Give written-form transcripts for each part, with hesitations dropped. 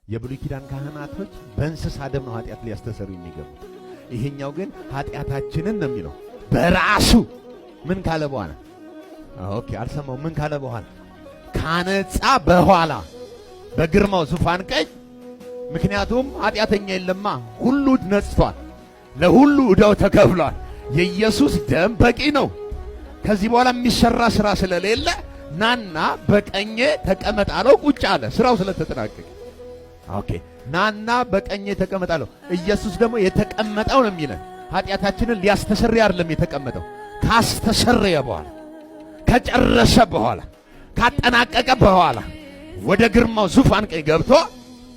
የብሉይ ኪዳን ካህናቶች በእንስሳ ደም ነው ኃጢአት ሊያስተሰሩ የሚገቡት። ይሄኛው ግን ኃጢአታችንን ነው የሚለው በራሱ ምን ካለ በኋላ፣ okay፣ አልሰማው፣ ምን ካለ በኋላ? ካነጻ በኋላ በግርማው ዙፋን ቀኝ። ምክንያቱም ኃጢአተኛ የለማ፣ ሁሉ ነጽቷል፣ ለሁሉ ዕዳው ተከፍሏል። የኢየሱስ ደም በቂ ነው። ከዚህ በኋላ የሚሰራ ስራ ስለሌለ ናና በቀኜ ተቀመጥ አለው። ቁጭ አለ፣ ስራው ስለተጠናቀቀ። Okay፣ ናና በቀኜ ተቀመጥ አለው። ኢየሱስ ደግሞ የተቀመጠው ነው የሚለን ኃጢአታችንን ሊያስተሰርይ አይደለም የተቀመጠው። ካስተሰረየ በኋላ፣ ከጨረሰ በኋላ፣ ካጠናቀቀ በኋላ ወደ ግርማው ዙፋን ቀኝ ገብቶ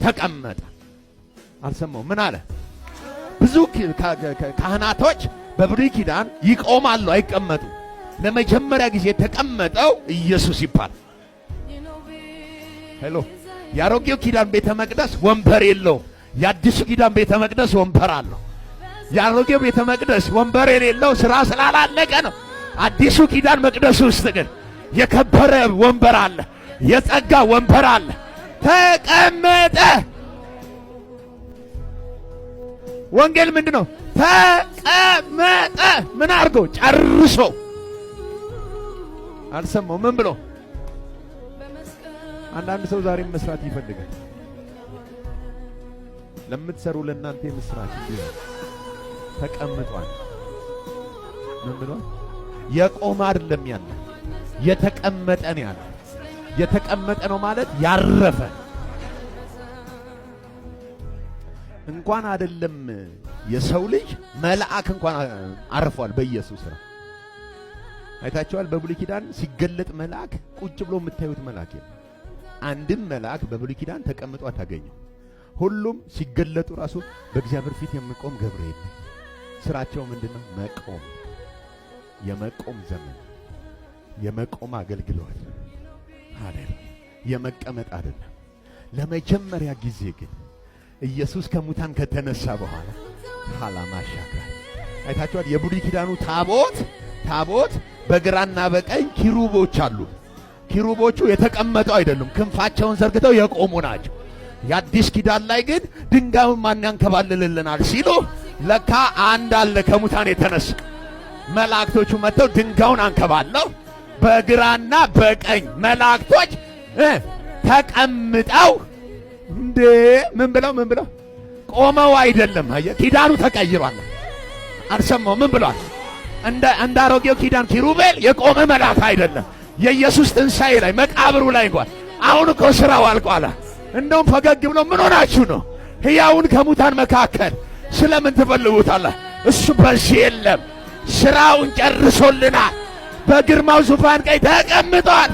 ተቀመጠ። አልሰማው፣ ምን አለ? ብዙ ካህናቶች በብሉይ ኪዳን ይቆማሉ፣ አይቀመጡ። ለመጀመሪያ ጊዜ የተቀመጠው ኢየሱስ ይባላል። Hello፣ የአሮጌው ኪዳን ቤተ መቅደስ ወንበር የለውም። የአዲሱ ኪዳን ቤተ መቅደስ ወንበር አለው። የአሮጌው ቤተ መቅደስ ወንበር የሌለው ስራ ስላላለቀ ነው። አዲሱ ኪዳን መቅደስ ውስጥ ግን የከበረ ወንበር አለ፣ የጸጋ ወንበር አለ። ተቀመጠ። ወንጌል ምንድን ነው? ተቀመጠ። ምን አድርጎ? ጨርሶ። አልሰማው፣ ምን ብሎ? አንዳንድ ሰው ዛሬም መስራት ይፈልጋል። ለምትሰሩ ለእናንተ የምስራች እንዲሆን ተቀምጧል። ምን ብሏል? የቆመ አይደለም ያለ፣ የተቀመጠ ነው ያለ። የተቀመጠ ነው ማለት ያረፈ እንኳን አይደለም፣ የሰው ልጅ መልአክ እንኳን አርፏል በኢየሱስ ነው። አይታችኋል። በብሉይ ኪዳን ሲገለጥ መልአክ ቁጭ ብሎ የምታዩት መልአክ የለም። አንድም መልአክ በብሉይ ኪዳን ተቀምጦ አታገኘው። ሁሉም ሲገለጡ ራሱ በእግዚአብሔር ፊት የሚቆም ገብርኤል ነው። ስራቸው ምንድነው? መቆም። የመቆም ዘመን፣ የመቆም አገልግሎት አይደለም፣ የመቀመጥ አይደለም። ለመጀመሪያ ጊዜ ግን ኢየሱስ ከሙታን ከተነሳ በኋላ ሀላማሻክራ አይታችኋል። የብሉይ ኪዳኑ ታቦት በግራና በቀኝ ኪሩቦች አሉ። ኪሩቦቹ የተቀመጡ አይደሉም፣ ክንፋቸውን ዘርግተው የቆሙ ናቸው። የአዲስ ኪዳን ላይ ግን ድንጋዩን ማን ያንከባልልልናል ሲሉ ለካ አንድ አለ ከሙታን የተነሳ። መላእክቶቹ መጥተው ድንጋዩን አንከባለው በግራና በቀኝ መላእክቶች ተቀምጠው እንዴ፣ ምን ብለው ቆመው አይደለም። አየህ፣ ኪዳኑ ተቀይሯል። አልሰማው፣ ምን ብሏል? እንደ አሮጌው ኪዳን ኪሩቤል የቆመ መልአክ አይደለም። የኢየሱስ ትንሣኤ ላይ መቃብሩ ላይ እንኳን አሁን እኮ ስራው አልቋል። እንደውም ፈገግ ብሎ ምን ሆናችሁ ነው? ሕያውን ከሙታን መካከል ስለምን ትፈልጉታላችሁ? እሱ በዚህ የለም። ስራውን ጨርሶልናል። በግርማው ዙፋን ቀኝ ተቀምጧል።